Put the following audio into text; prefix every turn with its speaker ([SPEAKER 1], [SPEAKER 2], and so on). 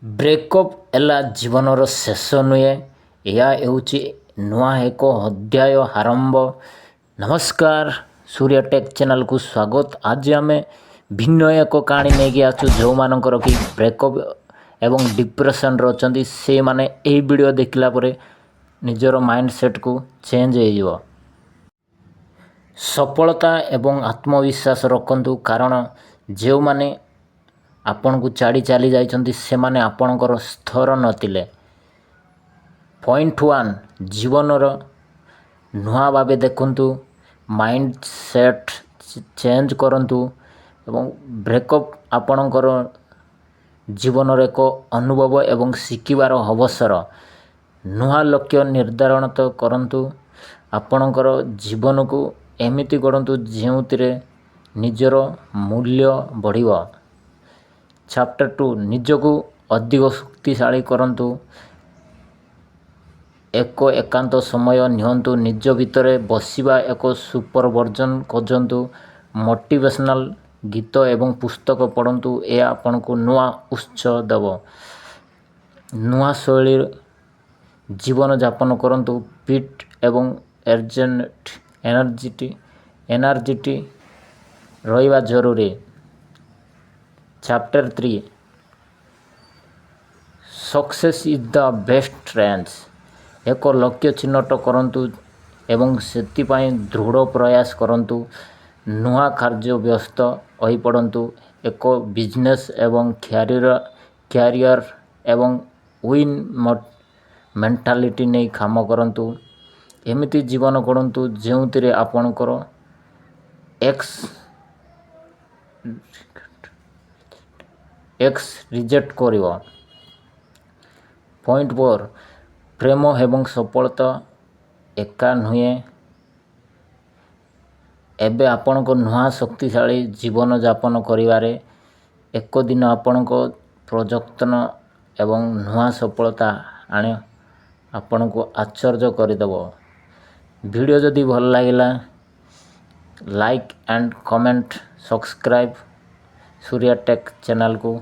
[SPEAKER 1] Breakup ହେଲା ଜୀବନର ଶେଷ ନୁହେଁ, ଏହା ହେଉଛି ନୂଆ ଏକ ଅଧ୍ୟାୟ ଆରମ୍ଭ। ନମସ୍କାର, ସୂର୍ଯ୍ୟ ଟେକ୍ ଚ୍ୟାନେଲକୁ ସ୍ୱାଗତ। ଆଜି ଆମେ ଭିନ୍ନ ଏକ କାହାଣୀ ନେଇକି ଆସୁଛୁ। ଯେଉଁମାନଙ୍କର କି ବ୍ରେକଅପ୍ ଏବଂ ଡିପ୍ରେସନ୍ରେ ଅଛନ୍ତି, ସେଇମାନେ ଏହି ଭିଡ଼ିଓ ଦେଖିଲା ପରେ ନିଜର ମାଇଣ୍ଡ ସେଟ୍କୁ ଚେଞ୍ଜ ହେଇଯିବ। ସଫଳତା ଏବଂ ଆତ୍ମବିଶ୍ୱାସ ରଖନ୍ତୁ, କାରଣ ଯେଉଁମାନେ ଆପଣଙ୍କୁ ଛାଡ଼ି ଚାଲି ଯାଇଛନ୍ତି, ସେମାନେ ଆପଣଙ୍କର ସ୍ତର ନଥିଲେ। ପଏଣ୍ଟ 1, ଜୀବନର ନୂଆ ଭାବେ ଦେଖନ୍ତୁ, ମାଇଣ୍ଡ ସେଟ୍ ଚେଞ୍ଜ କରନ୍ତୁ ଏବଂ ବ୍ରେକଅପ୍ ଆପଣଙ୍କର ଜୀବନର ଏକ ଅନୁଭବ ଏବଂ ଶିଖିବାର ଅବସର। ନୂଆ ଲକ୍ଷ୍ୟ ନିର୍ଦ୍ଧାରଣ ତ କରନ୍ତୁ। ଆପଣଙ୍କର ଜୀବନକୁ ଏମିତି ଗଢ଼ନ୍ତୁ ଯେଉଁଥିରେ ନିଜର ମୂଲ୍ୟ ବଢ଼ିବ। ଚାପ୍ଟର 2, ନିଜକୁ ଅଧିକ ଶକ୍ତିଶାଳୀ କରନ୍ତୁ। ଏକ ଏକାନ୍ତ ସମୟ ନିଅନ୍ତୁ। ନିଜ ଭିତରେ ବସିବା ଏକ ସୁପର ଭର୍ଜନ ଖୋଜନ୍ତୁ। ମୋଟିଭେସନାଲ୍ ଗୀତ ଏବଂ ପୁସ୍ତକ ପଢ଼ନ୍ତୁ। ଏହା ଆପଣଙ୍କୁ ନୂଆ ଉତ୍ସ ଦେବ। ନୂଆ ଶୈଳୀ ଜୀବନଯାପନ କରନ୍ତୁ। ଫିଟ୍ ଏବଂ ଏନର୍ଜିଟି ରହିବା ଜରୁରୀ। Chapter 3, success is the best revenge. ଏକ ଲକ୍ଷ୍ୟ ଚିହ୍ନଟ କରନ୍ତୁ ଏବଂ ସେଥିପାଇଁ ଦୃଢ଼ ପ୍ରୟାସ କରନ୍ତୁ। ନୂଆ କାର୍ଯ୍ୟ ବ୍ୟସ୍ତ ହୋଇପଡ଼ନ୍ତୁ। ଏକ ବିଜନେସ୍ ଏବଂ କ୍ୟାରିୟର ଏବଂ ୱିନ୍ ମେଣ୍ଟାଲିଟି ନେଇ କାମ କରନ୍ତୁ। ଏମିତି ଜୀବନ ଗଢ଼ନ୍ତୁ ଯେଉଁଥିରେ ଆପଣଙ୍କର ଏକ୍ସ ରିଜେକ୍ଟ କରିବ। ପଏଣ୍ଟ 4, ପ୍ରେମ ଏବଂ ସଫଳତା ଏକା ନୁହେଁ। ଏବେ ଆପଣଙ୍କ ନୂଆ ଶକ୍ତିଶାଳୀ ଜୀବନଯାପନ କରିବାରେ ଏକ ଦିନ ଆପଣଙ୍କ ପ୍ରଯତ୍ନ ଏବଂ ନୂଆ ସଫଳତା ଆଣି ଆପଣଙ୍କୁ ଆଶ୍ଚର୍ଯ୍ୟ କରିଦେବ। ଭିଡ଼ିଓ ଯଦି ଭଲ ଲାଗିଲା, like and comment, subscribe Surya tech ଚ୍ୟାନେଲକୁ।